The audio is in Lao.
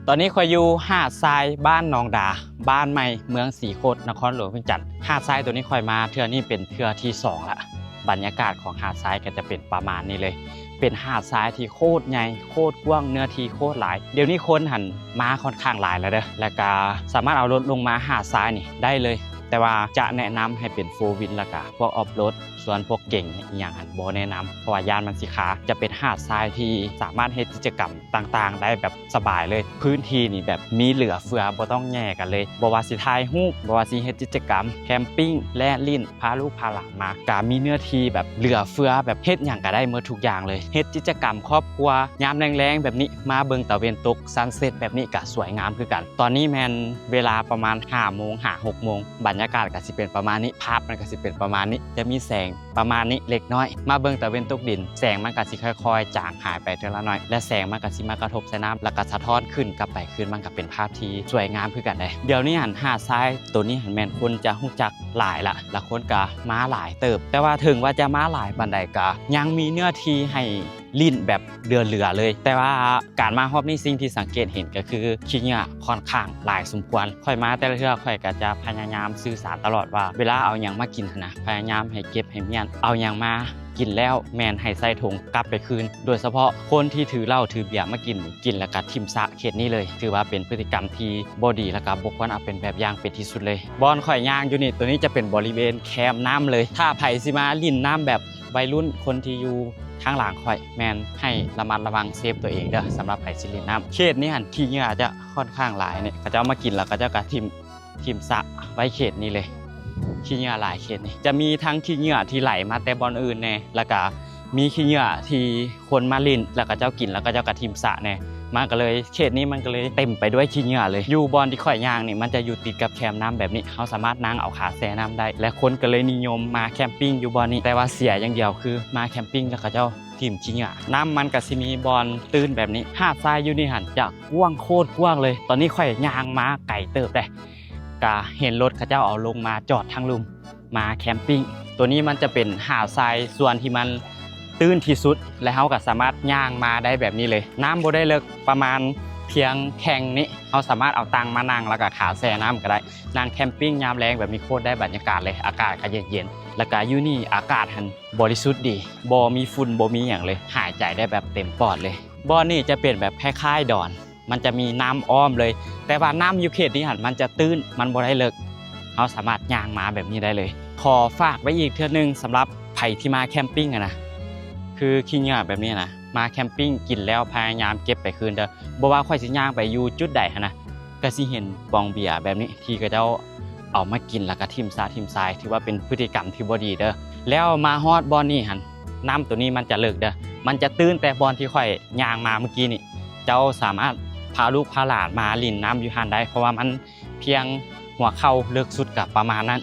ຕອນນີ້ຂ້ອຍຢູ່ຫາດຊາຍ ບ້ານໜອງດາ ບ້ານໃໝ່ ເມືອງສີໂຄດ ນະຄອນຫຼວງວຽງຈັນ. ຫາດຊາຍໂຕນີ້ຂ້ອຍມາເທື່ອນີ້ເປັນເທື່ອທີສອງລະ. ບັນຍາກາດຂອງຫາດຊາຍກໍຈະເປັນປະມານນີ້ເລີຍ. ເປັນຫາດຊາຍທີ່ໂຄດໃຫຍ່ ໂຄດກວ້າງ ເນື້ອທີ່ໂຄດຫຼາຍ. ດຽວນີ້ຄົນຫັ້ນມາຄ່ອນຂ້າງຫຼາຍແລ້ວເດີ້ ແລ້ວກະສາມາດເອົາລົດລົງມາຫາດຊາຍນີ້ໄດ້ເລີຍ ແຕ່ວ່າຈະແນະນຳໃຫ້ເປັນໂຟວີນ ແລ້ວກະພວກອອຟໂຣດ. ສ່ວນພວກເກັງອີ່ຫຍັງຫັ້ນບໍ່ແນະນຳ ເພາະວ່າຢ້ານມັນຊິຄາ. ຈະເປັນຫາດຊາຍທີ່ສາມາດເຮັດກິດຈະກຳຕ່າງໆໄດ້ແບບສະບາຍເລີຍ. ພື້ນທີ່ນີ້ແບບມີເຫຼືອເຟືອ ບໍ່ຕ້ອງແຍ່ກັນເລີຍ. ບໍ່ວ່າຊິຖ່າຍຮູບ ບໍ່ວ່າຊິເຮັດກິດຈະກຳ ແຄມປິງ ແລ່ນຫຼິ້ນ ພາລູກພາຫຼານມາ ກະມີເນື້ອທີ່ແບບເຫຼືອເຟືອ ແບບເຮັດຫຍັງກະໄດ້ໝົດທຸກຢ່າງເລີຍ. ເຮັດກິດຈະກຳຄອບຄົວ ຍາມແລງໆແບບນີ້ ມາເບິ່ງຕາເວັນຕົກ ຊັນເຊັດແບບນີ້ກະສວຍງາມຄືກັນ. ຕອນນີ້ແມ່ນເວລາປະມານຫ້າໂມງຫາຫົກໂມງ ບັນຍາກາດກະຊິເປັນປະມານນີ້ ພາບມັນກະຊິເປັນປະມານນີ້ ຈະມີແສງປະມານນີ້ເລັກນ້ອຍ. ມາເບິ່ງຕາເວັນຕົກດິນ ແສງມັນກະຊິຄ່ອຍໆຈາງຫາຍໄປເທື່ອລະໜ້ອຍ ແລະ ແສງມັນກະຊິມາກະທົບໃສ່ນ້ຳ ແລ້ວກະສະທ້ອນຂຶ້ນກັບໄປຄືນ ມັນກະເປັນພາບທີ່ສວຍງາມຄືກັນເດ້. ດຽວນີ້ຫັ້ນຫາດຊາຍໂຕນີ້ຫັ້ນແມ່ນຄົນຈະຮູ້ຈັກຫຼາຍລະ ແລະ ຄົນກະມາຫຼາຍເຕີບ ແຕ່ວ່າເຖິງວ່າຈະມາຫຼາຍປານໃດກະຍັງມີເນື້ອທີ່ໃຫ້ຫຼິ້ນແບບເຫຼືອໆເລີຍ. ແຕ່ວ່າການມາຮອບນີ້ ສິ່ງທີ່ສັງເກດເຫັນກະຄືຂີ້ເຫຍື້ອຄ່ອນຂ້າງຫຼາຍສົມຄວນ. ຂ້ອຍມາແຕ່ລະເທື່ອ ຂ້ອຍກະຈະພະຍາຍາມສື່ສານຕະຫຼອດວ່າ ເວລາເອົາຫຍັງມາກິນຫັ້ນນະ ພະຍາຍາມໃຫ້ເກັບໃຫ້ມ້ຽນ ເອົາຫຍັງມາກິນແລ້ວແມ່ນໃຫ້ໃສ່ຖົງກັບໄປຄືນ. ໂດຍສະເພາະຄົນທີ່ຖືເຫຼົ້າຖືເບຍມາກິນນີ້ ກິນແລ້ວກະຖິ້ມຊະເຂດນີ້ເລີຍ ຖືວ່າເປັນພຶດຕິກຳທີ່ບໍ່ດີ ແລ້ວກະບໍ່ຄວນເອົາເປັນແບບຢ່າງເປັນທີ່ສຸດເລີຍ. ບ່ອນຂ້ອຍຍ່າງຢູ່ນີ້ ໂຕນີ້ຈະເປັນບໍລິເວນແຄມນ້ຳເລີຍ. ຖ້າໃຜຊິມາຫຼິ້ນນ້ຳແບບໄວລຸ້ນ ຄົນທີ່ຢູ່ທາງຫຼັງຂ້ອຍ ແມ່ນໃຫ້ລະມັດລະວັງເຊຟໂຕເອງເດີ້ ສຳລັບໃຜຊິຫຼິ້ນນ້ຳ. ເຂດນີ້ຫັ້ນຂີ້ເຫຍື້ອຈະຄ່ອນຂ້າງຫຼາຍນີ້ ເຂົາເຈົ້າມາກິນແລ້ວເຂົາເຈົ້າກະຖິ້ມ ຖິ້ມຊະໄວ້ເຂດນີ້ເລີຍ. ຂີ້ເຫຍື້ອຫຼາຍເຂດນີ້ ຈະມີທັງຂີ້ເຫຍື້ອທີ່ໄຫຼມາແຕ່ບ່ອນອື່ນແດ່ ແລ້ວກະມີຂີ້ເຫຍື້ອທີ່ຄົນມາຫຼິ້ນ ແລ້ວເຂົາເຈົ້າກິນ ແລ້ວເຂົາເຈົ້າກະຖິ້ມຊະແດ່ ມັນກະເລີຍ ເຂດນີ້ມັນກະເລີຍເຕັມໄປດ້ວຍຂີ້ເຫຍື້ອເລີຍ. ຢູ່ບ່ອນທີ່ຂ້ອຍຍ່າງນີ້ ມັນຈະຢູ່ຕິດກັບແຄມນ້ຳແບບນີ້ ເຮົາສາມາດນັ່ງເອົາຂາແຊ່ນ້ຳໄດ້ ແລະ ຄົນກະເລີຍນິຍົມມາແຄມປິງຢູ່ບ່ອນນີ້. ແຕ່ວ່າເສຍຢ່າງດຽວຄືມາແຄມປິງແລ້ວເຂົາເຈົ້າຖິ້ມຂີ້ເຫຍື້ອ. ນ້ຳມັນກະຊິມີບ່ອນຕື້ນແບບນີ້. ຫາດຊາຍຢູ່ນີ້ຫັ້ນຈະກວ້າງ ໂຄດກວ້າງເລີຍ. ຕອນນີ້ຂ້ອຍຍ່າງມາໄກເຕີບເດ້ ກະເຫັນລົດເຂົາເຈົ້າເອົາລົງມາຈອດທາງລຸ່ມ ມາແຄມປິງ. ໂຕນີ້ມັນຈະເປັນຫາດຊາຍສ່ວນທີ່ມັນຕື້ນທີ່ສຸດ ແລະ ເຮົາກະສາມາດຍ່າງມາໄດ້ແບບນີ້ເລີຍ. ນ້ຳບໍ່ໄດ້ເລິກ ປະມານພຽງແຂ້ງນີ້ ເຮົາສາມາດເອົາຕັ່ງມານັ່ງ ແລ້ວກະຂາແຊ່ນ້ຳກະໄດ້. ນັ່ງແຄມປິງຍາມແລງແບບນີ້ໂຄດໄດ້ບັນຍາກາດເລີຍ ອາກາດກະເຢັນໆ ແລ້ວກະຢູ່ນີ້ອາກາດຫັ້ນບໍລິສຸດດີ ບໍ່ມີຝຸ່ນບໍ່ມີຫຍັງເລີຍ ຫາຍໃຈໄດ້ແບບເຕັມປອດເລີຍ. ບ່ອນນີ້ຈະເປັນແບບຄ້າຍໆດອນ ມັນຈະມີນ້ຳອ້ອມເລີຍ ແຕ່ວ່ານ້ຳຢູ່ເຂດນີ້ຫັ້ນມັນຈະຕື້ນ ມັນບໍ່ໄດ້ເລິກ ເຮົາສາມາດຍ່າງມາແບບນີ້ໄດ້ເລີຍ. ຂໍຝາກໄວ້ອີກເທື່ອໜຶ່ງ ສຳລັບໃຜທີ່ມາແຄມປິງຫັ້ນນະ ຄືຂີ້ເຫຍື້ອແບບນີ້ນະ ມາແຄມປິງກິນແລ້ວພະຍາຍາມເກັບໄປຄືນເດີ້. ບໍ່ວ່າຂ້ອຍຊິຍ່າງໄປຢູ່ຈຸດໃດຫັ້ນນະ ກະຊິເຫັນປອງເບຍແບບນີ້ ທີ່ເຂົາເຈົ້າເອົາມາກິນ ແລ້ວກະຖິ້ມຊະຖິ້ມຊາຍ ຖືວ່າເປັນພຶດຕິກຳທີ່ບໍ່ດີເດີ້. ແລ້ວມາຮອດບ່ອນນີ້ຫັ້ນ ນ້ຳໂຕນີ້ມັນຈະເລິກເດີ້ ມັນຈະຕື້ນແຕ່ບ່ອນທີ່ຂ້ອຍຍ່າງມາມື້ກີ້ນີ້. ເຈົ້າສາມາດພາລູກພາຫຼານມາຫຼິ້ນນ້ຳຢູ່ຫັ້ນໄດ້ ເພາະວ່າມັນພຽງຫົວເຂົ່າ ເລິກສຸດກະປະມານນັ້ນ.